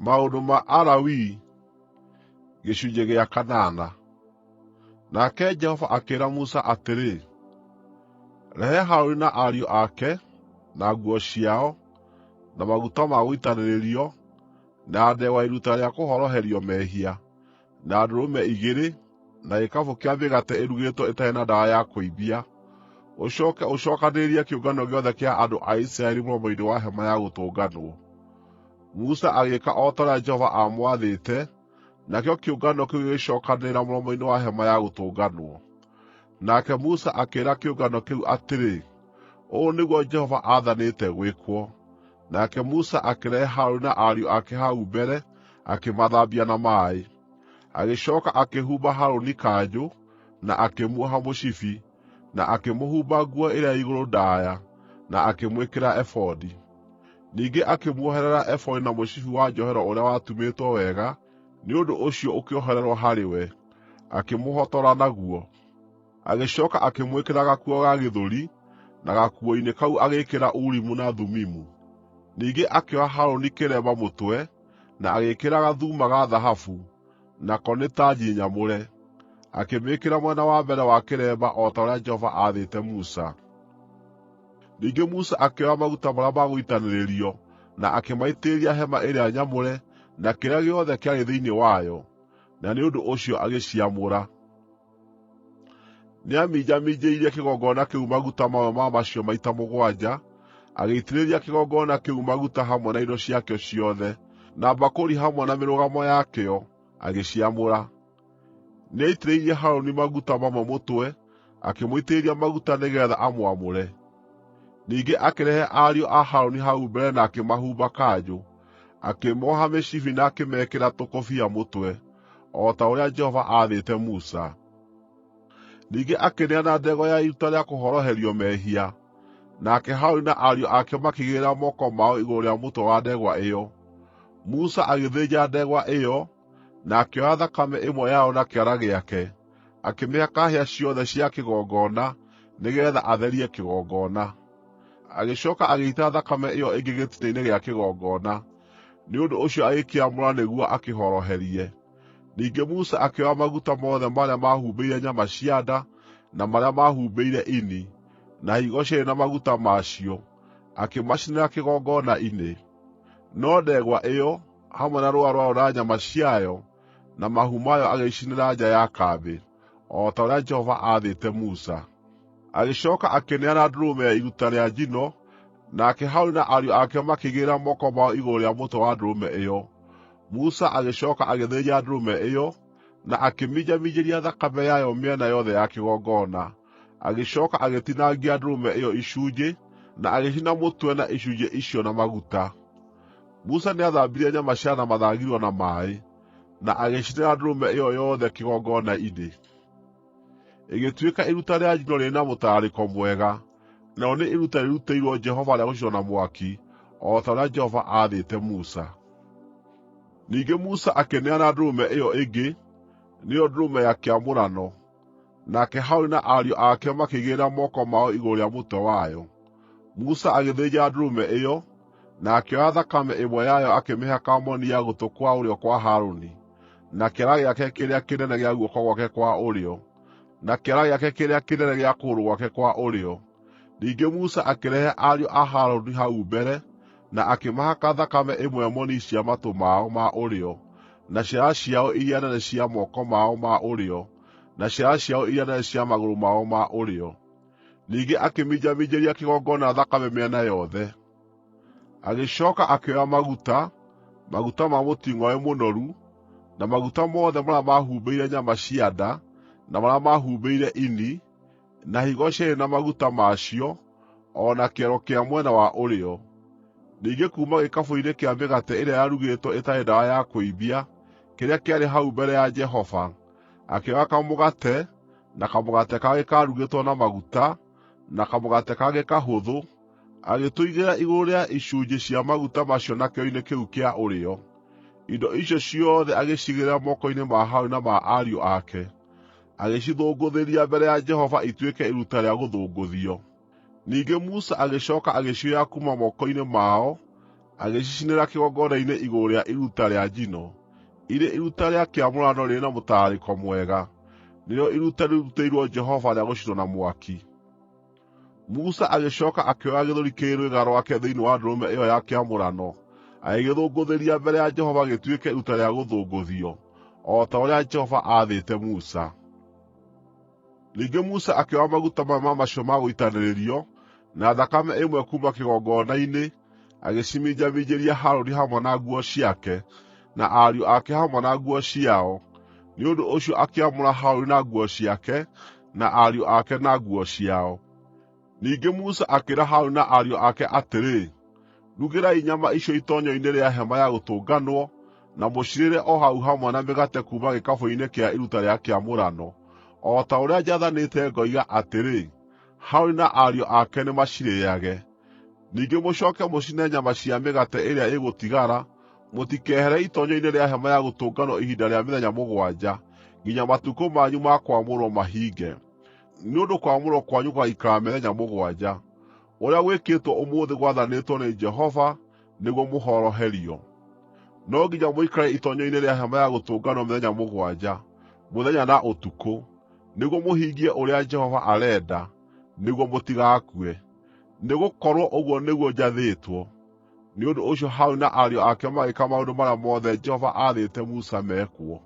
Maũndũ ma Alawii gĩcunjĩ gĩa kanana. Nake Jehova akĩĩra Musa atĩrĩ, “Rehe Harũni na ariũ ake, na nguo ciao, na maguta ma gũitanĩrĩrio, na ndegwa ya iruta rĩa kũhoroherio mehia, na ndũrũme igĩrĩ, na gĩkabũ kĩa mĩgate ĩrugĩtwo ĩtarĩ na ndawa ya kũimbia. Ũcooke ũcookanĩrĩrie kĩũngano gĩothe kĩa andũ a Isiraeli mũromo-inĩ wa Hema-ya-Gũtũnganwo.” Musa agĩĩka o ta ũrĩa Jehova aamwathĩte, nakĩo kĩũngano kĩu gĩgĩcookanĩrĩra mũromo-inĩ wa Hema-ya-Gũtũnganwo. Nake Musa akĩĩra kĩũngano kĩu atĩrĩ, “Ũũ nĩguo Jehova aathanĩte gwĩkwo.” Nake Musa akĩrehe Harũni na ariũ ake hau mbere, akĩmathambia na maaĩ. Agĩcooka akĩhumba Harũni kanjũ, na akĩmuoha mũcibi, na akĩmũhumba nguo ĩrĩa ya igũrũ ndaaya, na akĩmwĩkĩra ebodi. Ningĩ akĩmuoherera ebodi na mũcibi wa njohero ũrĩa watumĩtwo wega, nĩ ũndũ ũcio ũkĩohererwo harĩ we, akĩmũhotora naguo. Agĩcooka akĩmwĩkĩra gakuo ga gĩthũri, na gakuo-inĩ kau agĩĩkĩra Urimu na Thumimu. Ningĩ akĩoha Harũni kĩremba mũtwe, na agĩĩkĩra gathuuma ga thahabu, nako nĩ tanji nyamũre, akĩmĩĩkĩra mwena wa mbere wa kĩremba o ta ũrĩa Jehova aathĩte Musa. Ningĩ Musa akĩoya maguta marĩa ma gũitanĩrĩrio na akĩmaitĩrĩria hema ĩrĩa nyamũre na kĩrĩa gĩothe kĩarĩ thĩinĩ wayo, na nĩ ũndũ ũcio agĩciamũra. Nĩaminjaminjĩirie kĩgongona kĩu maguta mamwe ma macio maita mũgwanja, agĩitĩrĩria kĩgongona kĩu maguta hamwe na indo ciakĩo ciothe, na mbakũri hamwe na mĩrũgamo yakĩo, agĩciamũra. Nĩaitĩrĩirie Harũni maguta mamwe mũtwe, akĩmũitĩrĩria maguta nĩgeetha amwamũre. Ningĩ akĩrehe ariũ a Harũni hau mbere na akĩmahumba kanjũ, akĩmooha mĩcibi na akĩmekĩra tũkũbia mũtwe, o ta ũrĩa Jehova aathĩte Musa. Ningĩ akĩneana ndegwa ya iruta rĩa kũhoroherio mehia, nake Harũni na ariũ ake makĩigĩrĩra moko mao igũrũ rĩa mũtwe wa ndegwa ĩyo. Musa agĩthĩnja ndegwa ĩyo, na akĩoya thakame ĩmwe yayo na kĩara gĩake, akĩmĩhaka hĩa ciothe cia kĩgongona nĩgeetha atherie kĩgongona. Agĩcooka agĩita thakame ĩyo ĩngĩ gĩtina-inĩ gĩa kĩgongona. Nĩ ũndũ ũcio agĩkĩamũra nĩguo akĩhoroherie. Ningĩ Musa akĩoya maguta mothe marĩa mahumbĩire nyama cia nda, na marĩa mahumbĩire ini, na higo cierĩ na maguta ma cio, akĩmacinĩra kĩgongona-inĩ. No ndegwa ĩyo, hamwe na rũũa rwayo na nyama ciayo, na mahu mayo agĩcicinĩra nja ya kambĩ, o ta ũrĩa Jehova aathĩte Musa. Agĩcooka akĩneana ndũrũme ya iruta rĩa njino, nake Harũni na ariũ ake makĩigĩrĩra moko mao igũrũ rĩa mũtwe wa ndũrũme ĩyo. Musa agĩcooka agĩthĩnja ndũrũme ĩyo, na akĩminjaminjĩria thakame yayo mĩena yothe ya kĩgongona. Agĩcooka agĩtinangia ndũrũme ĩyo icunjĩ, na agĩcina mũtwe na icunjĩ icio na maguta. Musa nĩathambirie nyama cia nda na mathagiro na maaĩ, na agĩcinĩra ndũrũme ĩyo yothe kĩgongona-inĩ. Ĩgĩtuĩka iruta rĩa njino rĩrĩ na mũtararĩko mwega, narĩo nĩ iruta rĩrutĩirwo Jehova rĩa gũcinwo na mwaki, o ta ũrĩa Jehova aathĩte Musa. Ningĩ Musa akĩneana ndũrũme ĩyo ĩngĩ, nĩyo ndũrũme ya kĩamũrano, nake Harũni na ariũ ake makĩigĩrĩra moko mao igũrũ rĩa mũtwe wayo. Musa agĩthĩnja ndũrũme ĩyo, na akĩoya thakame ĩmwe yayo akĩmĩhaka moni ya gũtũ kwa ũrĩo kwa Harũni, na kĩara gĩake kĩrĩa kĩnene gĩa guoko gwake kwa ũrĩo, na kĩara gĩake kĩrĩa kĩnene gĩa kũgũrũ gwake kwa ũrĩo. Ningĩ Musa akĩrehe ariũ a Harũni hau mbere, na akĩmahaka thakame ĩmwe moni cia matũ mao ma ũrĩo, na ciara ciao iria nene cia moko mao ma ũrĩo, na ciara ciao iria nene cia magũrũ mao ma ũrĩo. Ningĩ akĩminjaminjĩria kĩgongona thakame mĩena yothe. Agĩcooka akĩoya maguta, maguta ma mũting'oe mũnoru, na maguta mothe marĩa mahumbĩire nyama cia nda, na marĩa mahumbĩire ini, na higo cierĩ na maguta ma cio, o na kĩero kĩa mwena wa ũrĩo. Ningĩ kuuma gĩkabũ-inĩ kĩa mĩgate ĩrĩa yarugĩtwo ĩtarĩ ndawa ya kũimbia, kĩrĩa kĩarĩ hau mbere ya Jehova, akĩoya kamũgate, na kamũgate kangĩ kaarugĩtwo na maguta, na kamũgate kangĩ kahũthũ, agĩtũigĩrĩra igũrũ rĩa icunjĩ cia maguta macio na kĩero-inĩ kĩu kĩa ũrĩo. Indo icio ciothe agĩciigĩrĩra moko-inĩ ma Harũni na ma ariũ ake, agĩcithũngũthĩria mbere ya Jehova ituĩke iruta rĩa gũthũngũthio. Ningĩ Musa agĩcooka agĩcioya kuuma moko-inĩ mao, agĩcicinĩra kĩgongona-inĩ igũrũ rĩa iruta rĩa njino, irĩ iruta rĩa kĩamũrano rĩrĩ na mũtararĩko mwega, nĩrĩo iruta rĩrutĩirwo Jehova rĩa gũcinwo na mwaki. Musa agĩcooka akĩoya gĩthũri kĩrĩ rwĩga rwake thĩinĩ wa ndũrũme ĩyo ya kĩamũrano, agĩgĩthũngũthĩria mbere ya Jehova gĩtuĩke iruta rĩa gũthũngũthio, o ta ũrĩa Jehova aathĩte Musa. Ningĩ Musa akĩoya maguta mamwe ma macio ma gũitanĩrĩrio, na thakame ĩmwe kuuma kĩgongona-inĩ, agĩciminjaminjĩria Harũni hamwe na nguo ciake, na ariũ ake hamwe na nguo ciao. Nĩ ũndũ ũcio akĩamũra Harũni na nguo ciake, na ariũ ake na nguo ciao. Ningĩ Musa akĩĩra Harũni na ariũ ake atĩrĩ, “Rugĩrai nyama icio itoonyero-inĩ rĩa Hema-ya-Gũtũnganwo, na mũcirĩre o hau hamwe na mĩgate kuuma gĩkabũ-inĩ kĩa iruta rĩa kĩamũrano, o ta ũrĩa njaathanĩte ngoiga atĩrĩ, 'Harũni na ariũ ake nĩmacirĩĩage.' Ningĩ mũcooke mũcine nyama cia mĩgate ĩrĩa ĩgũtigara, mũtikehere itoonyero-inĩ rĩa Hema-ya-Gũtũnganwo ihinda rĩa mĩthenya mũgwanja, nginya matukũ manyu ma kwamũrwo mahinge, nĩ ũndũ kwamũrwo kwanyu gũgaikara mĩthenya mũgwanja. Ũrĩa gwĩkĩtwo ũmũthĩ gwathanĩtwo nĩ Jehova nĩguo mũhoroherio. No nginya mũikare itoonyero-inĩ rĩa Hema-ya-Gũtũnganwo mĩthenya mũgwanja, mũthenya na ũtukũ, nĩguo mũhingie ũrĩa Jehova arenda, nĩguo mũtigakue. Nĩgũkorwo ũguo nĩguo njathĩtwo.” Nĩ ũndũ ũcio Harũni na ariũ ake magĩĩka maũndũ marĩa mothe Jehova aathĩte Musa mekwo.